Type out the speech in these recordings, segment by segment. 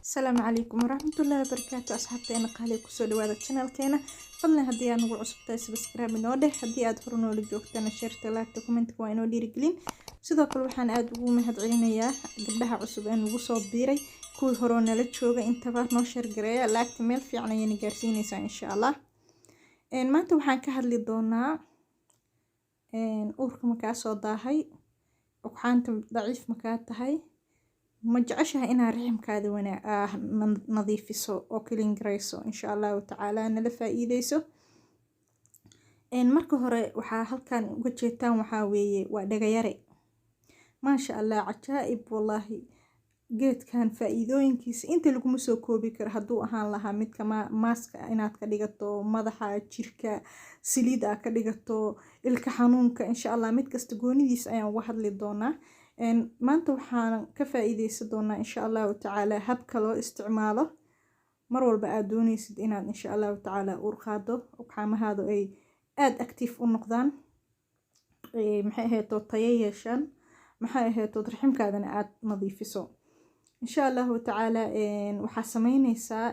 Asalaamu calaykum waraxmatullaahi wabarakaatu. Asxaabteena qaaliga, kusoo dhawaada channelkeena. Fadlan haddii aad nagu cusubtahay, subscribe inoo dheh. Haddii aad hore noola joogtana, shareta, liketa, commentka waa inoo dhiirigelin. Sidoo kale waxaan aada ugu mahad celinayaa gabdhaha cusub ee nagu soo biiray, kuwii horoo nala jooga intaba. Noo share gareeya, liketa meel fiican ayayna gaarsiinaysaa, insha Allah. Maanta waxaan ka hadli doonaa: uurka makaa soo daahay? Ugxaanta daciif makaa tahay? Ma jeceshahay inaad riximkaada nadiifiso oo clean garayso? Insha Allahu tacaala nala faa-iideyso. Marka hore waxaa halkan uga jeedtaan waxaa weeye waa dhagayare. Maasha Allah, cajaa'ib wallaahi. Geedkan faa-iidooyinkiisa inta laguma soo koobi karo. Hadduu ahaan lahaa midka maaska inaad ka dhigato madaxa, jirka, saliid aad ka dhigato, ilka xanuunka, insha Allah mid kasta goonidiisa ayaan uga hadli doonaa. Maanta waxaan ka faa-iideysan doonaa, insha Allahu tacaala, habka loo isticmaalo mar walba aad dooneysid inaad, insha Allahu tacaala, uur qaado, ugxaamahaadu ay aada active u noqdaan, maxay ahayd, tayo yeeshaan, maxay ahayd, raximkaadana aada nadiifiso, insha Allahu tacaala. Waxaa sameyneysaa,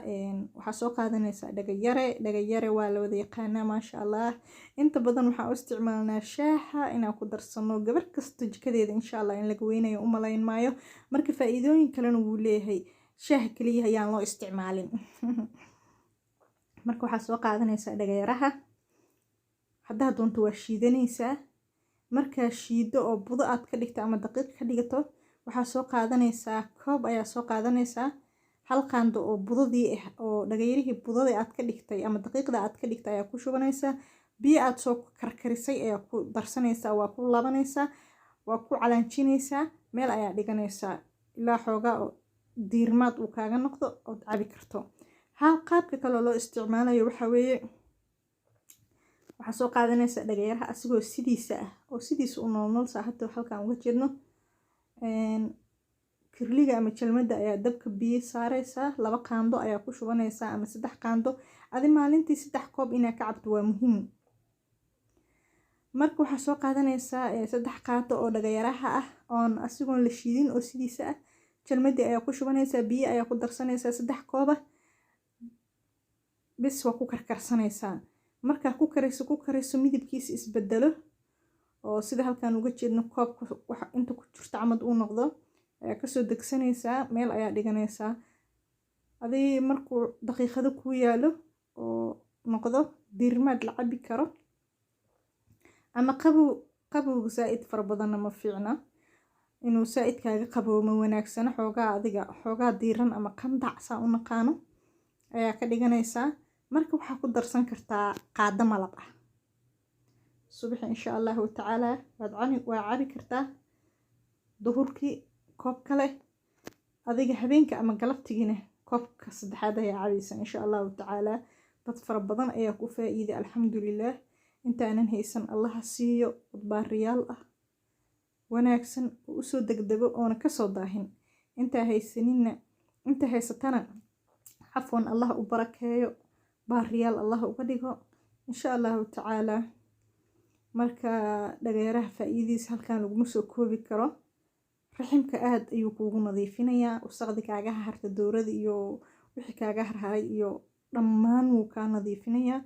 waxaa soo qaadanaysaa dhagayare. Dhagayare waa la wada yaqaanaa, maasha Allah. Inta badan waxaan u isticmaalnaa shaaxa inaan ku darsano. Gabar kasta jikadeeda, insha Allah, in laga weynayo u malayn maayo. Marka faa-iidooyin kalena wuu leeyahay, shaaha keliya ayaan loo isticmaalin. Marka waxaa soo qaadanaysaa dhagayaraha. Haddaa doonto waa shiidanaysaa. Markaa shiido oo budo aad ka dhigto ama daqiiq ka dhigato, waxaa soo qaadanaysaa koob ayaa soo qaadanaysaa. Hal qaando oo budadii ah, oo dhagayarihii budadii aad ka dhigtay ama daqiiqda aad ka dhigtay, ayaa ku shubanaysaa. Biyo aad soo karkarisay ayaa ku darsanaysaa, waa ku labanaysaa, waa ku calaanjinaysaa, meel ayaa dhiganaysaa ilaa xoogaa oo diirmaad uu kaaga noqdo ood cabi karto. Ha, qaabka kaloo loo isticmaalayo waxaa weeye: waxaa soo qaadanaysaa dhagayaraha asigoo sidiisa ah oo sidiisa u noolnool, saa hadda halkaan uga jeedno. Kirliga ama jalmada ayaa dabka biyo saareysaa, 2 qaando ayaa ku shubanaysaa ama 3 qaando. Adi maalintii 3 koob inaa ka cabto waa muhiim. Marka waxaa soo qaadanaysaa 3 qaado oo dhagayaraha ah oon asigoon la shiidin oo sidiisa ah. Jalmadii ayaa ku shubanaysaa, biyo ayaa ku darsanaysaa 3 kooba bis, waa ku karkarsanaysaa. Markaa ku kariso, ku kariso, midabkiisa isbedelo oo sida halkaan uga jeedno koobka wax inta ku jirto camad uu noqdo, ayaa kasoo degsanaysaa, meel ayaa dhiganaysaa. Adii markuu daqiiqado kuu yaalo oo noqdo diirmaad la cabi karo ama qabow, qabowga saa-id fara badanna ma fiicna, inuu saa-id kaaga qaboobo ma wanaagsano. Xoogaa adiga xoogaa diiran ama qandac saa u naqaano ayaa ka dhiganaysaa. Marka waxaa ku darsan kartaa qaado malab ah subaxi, insha Allahu tacaala, waad cani, waa cabi kartaa. Duhurkii koob kale, adiga habeenka ama galabtigiina koobka saddexaad ayaa cabaysa, insha Allahu tacaala. Dad fara badan ayaa ku faa-iiday, alxamdulilaah. Intaanan haysan Allaha siiyo udbaariyaal ah wanaagsan oo usoo degdego oona kasoo daahin. Intaa haysaninna, inta haysatana, cafwan, Allah u barakeeyo, baariyaal Allah uga dhigo, insha Allahu tacaala. Marka dhagayaraha faa-iidadiisa halkan laguma soo koobi karo. Raximka aada ayuu kuugu nadiifinayaa, wasaqdi kaaga harta, dowrada iyo wixii kaaga harharay iyo dhammaan wuu kaa nadiifinayaa.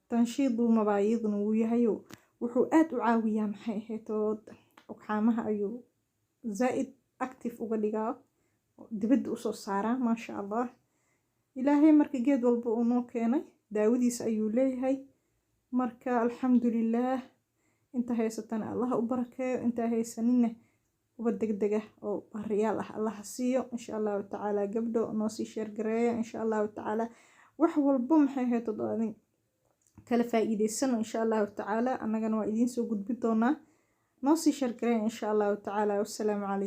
Tanshiidu mabaayidna wuu yahayo, wuxuu aada u caawiyaa, maxay ahayd, ugxaamaha ayuu zaa-id active uga dhigaa, dibadda usoo saaraa, maasha Allah. Ilaahay marka geed walba uu noo keenay daawadiisa ayuu leeyahay. Marka alxamdulilaah, inta haysatana Allah u barakeeyo, intaa haysanina uba degdega oo bariyaal ah Allaha siiyo, insha Allahu tacaala. Gabdho, noo sii share gareeya, insha Allahu tacaala. Wax walbo, maxay ahayd, adin kala faa-iideysano, insha Allahu tacaala. Annagana waa idiin soo gudbi doonaa. Noo sii share gareeya, insha Allahu tacaala. Wassalaamu calaykum.